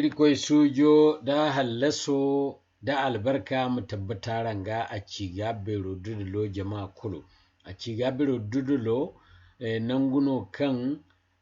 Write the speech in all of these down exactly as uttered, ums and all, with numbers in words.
Irkoy suujo da hallaso da albarka ma tabbata araŋ ga, a ci ga beero dudulo jama kulu. A ci ga beero dudulo, eh, nangu no kaŋ,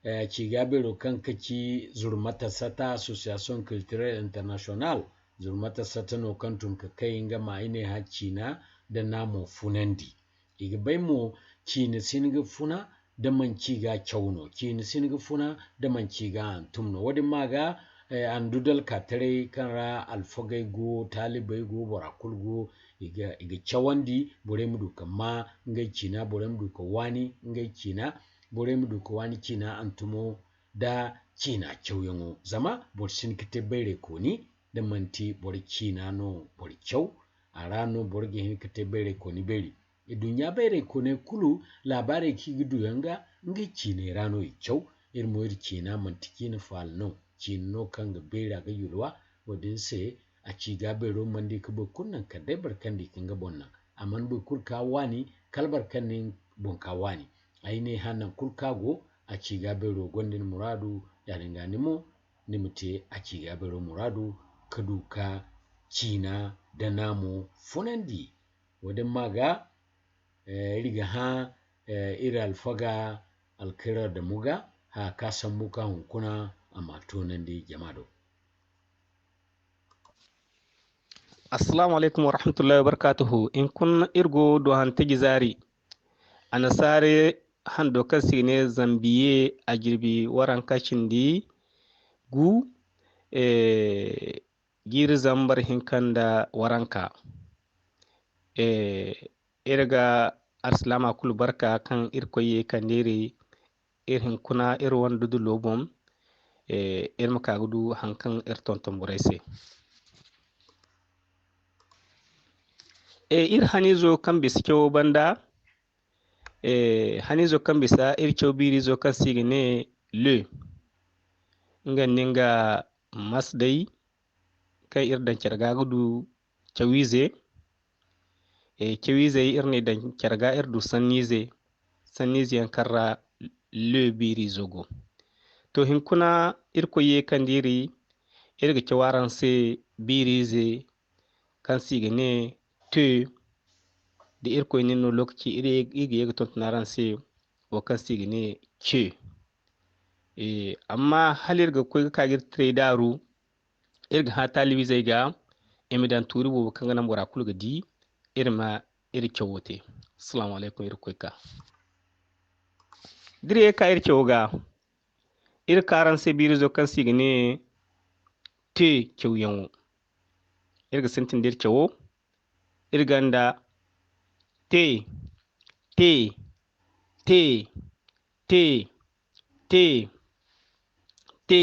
eh, a ci ga beero kaŋ ka ci Zurmata Sata, Association Culturelle Internationale. Zurmata Sata no kaŋ tun ka kay nga ma i ne hã ciina da naamo funandi. I ga bay mo, ciina si hin ga funa da manci ga caw no. Ciina si hin ga funa da manci ga hantum no. Wo-din ma ga, eh, andu dalkataray kaŋ ra alfagey go, taalibey go, bora kulu go, i ga, i ga cawandi, borey ma du ka ma ngey ciina, borey ma du ka waani ngey ciina, borey ma du ka waani ciina hantumo da ciina cawyaŋo. Zama boro si hin ka te bayray kooni da manti boro ciina no boro caw, a ra no boro ga hin ka te bayray kooni beeri. Iduɲɲa bayray kooney kulu laabaarey kaŋ i ga du yaŋ ga, ngey ciiney ra no i caw. Iri mo iri ciina manti ciina faala no. Ciina no kaŋ ga beeri a ga yulwa. Wo-din se, a ci ga beero mana di ka boro kulu naŋ kala day boro kaŋ di ka nga boŋ naŋ. A mana boro kulu ka waani, kala boro kaŋ na nga boŋ ka waani. Ay ne hã naŋ kulu kaŋ a go, a ci ga beero gonda ni muraadu, yaadin ga ni mo, ni ma te a ci ga beero muraadu ka du ka ciina da naamo funandi. Wo-din ma ga, eh, iri ga hã, eh, iri alfaga Alkayra Adamu ga, haya kaŋ a sambu ka hunkuna a ma a toonandi jama do. Assalamu alaykum warahmatullahi wabarakatuhu. Hunkuna iri go do han taji zaari. Annasaara hando kaŋ se i ga ne Zanbiye, a jirbi waranka cindi gu, eh, jiiri zambar hinka nda waranka. Eh, iri ga alsilaama kulu barka kaŋ Irkoy ye kande iri, iri hinkuna iri wane dudulo boŋ, eh, iri ma ka ga du haŋ kaŋ iri tonton borey se. Eh, iri haniizo kaŋ bisa cawo banda, eh, haniizo kaŋ bisa iri caw biiriizo kaŋ se i ga ne le. Nga nda nga masday kaŋ iri daŋ care ga ga du cawiize. Eh, cawiizey iri n'i daŋ care ga iri du sanniize, sanniize yaŋ kaŋ ra le biiriizo go. To, hinkuna Irkoy ye kande iri, iri ga caw araŋ se biiriize kaŋ se i ga ne te. Da Irkoy nin no lokaci, iri, iri ga ye ga tonton araŋ se wo kaŋ se i ga ne ce. Eh, amma hala iri ga koy ga ka ga iri taray daaru, iri ga hã taalibizey ga, i ma daŋ tuuri boobo kaŋ ga naŋ bora kulu ga di, iri ma iri cawo te. Assalamu alaykum, Irkoy ka. Da iri ye ka iri cawo ga, iri ka araŋ se biirizo kaŋ se i ga ne te cawyaŋo. Iri ga sintin da iri cawo, iri gonda te, te, te, te, te, te,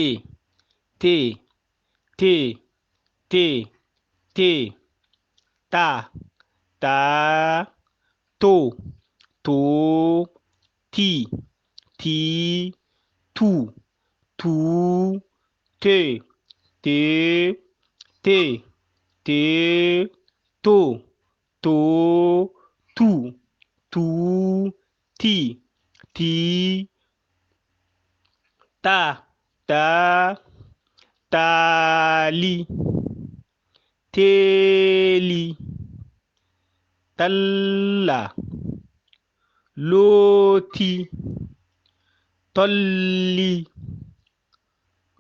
te, te, te, te, ta, ta, to, to, ti, ti, tu, tu, te, te, te, te, to, to, tu, tu, ti, ti, ta, ta, taali, teeli, talla, looti, tolli,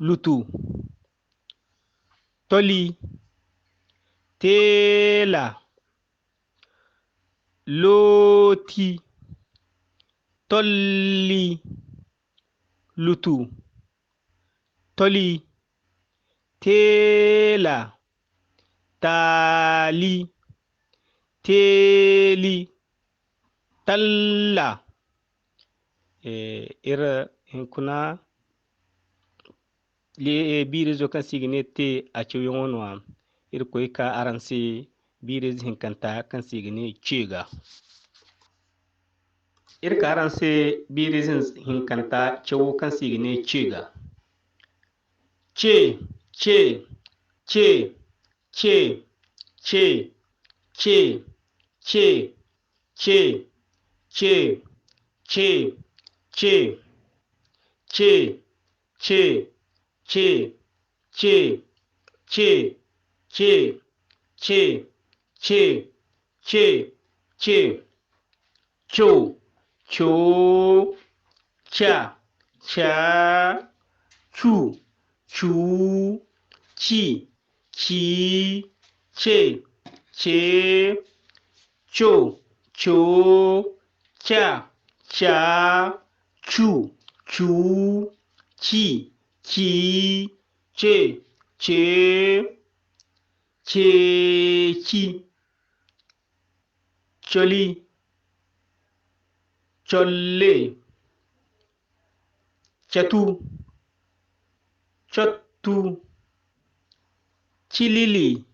lutu, toli, teela, looti, tolli, lutu, toli, teela, taali, teeli, talla. Eh, iri hinkuna li-, eh, biirizo kaŋ se i ga ne te a cawyaŋo no-ya. Iri koy ka araŋ se biirize hinkanta kaŋ se i ga ne ce ga. Iri ka araŋ se biirize hinkanta cawo kaŋ se i ga ne ce ga. Ce, ce, ce, ce, ce, ce, ce, ce, ce, ce, ce, ce, ce, ce, ce, ce, ce, ce, ce, ce, ce, ce, ce. Co, co, ca, ca, cu, cu, ci, ci, ce, ce, co, co, ca, ca, cu, cu, ci, ci, ce, ce, ceci, coli, colle, catu, cottu, cilili,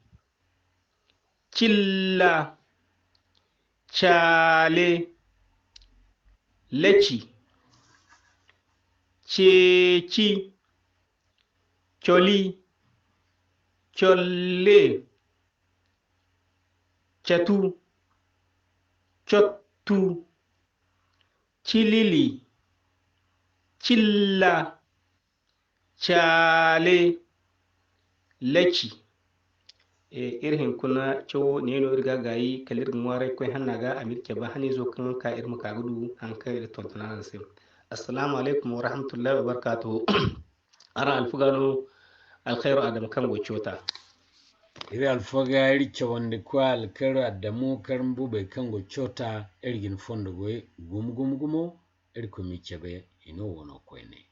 cilla, cale, leci, ceci, coli, colle, catu, cottu, cilili, cilla, cale, leci. E, iri hinkuna cawo ne no iri ga gayi, kala iri ga ŋwaaray koy hanna ga, a m'iri cabe hanizo kaŋ ka iri ma ka ga du haŋ kaŋ iri tonton araŋ se. Assalamu alaykum wa rahmatullahi wa barakatuhu. Araŋ alfaga no, Alkhayru Adamu kaŋ go Cota. Iri alfaga, iri cawandi koy Alkhayru Adamu, kaŋ bubey kaŋ go Cota, iri ga ni fondo goy gumo, gumo, gumo, iri koy m'i cabe, i no wano koyne.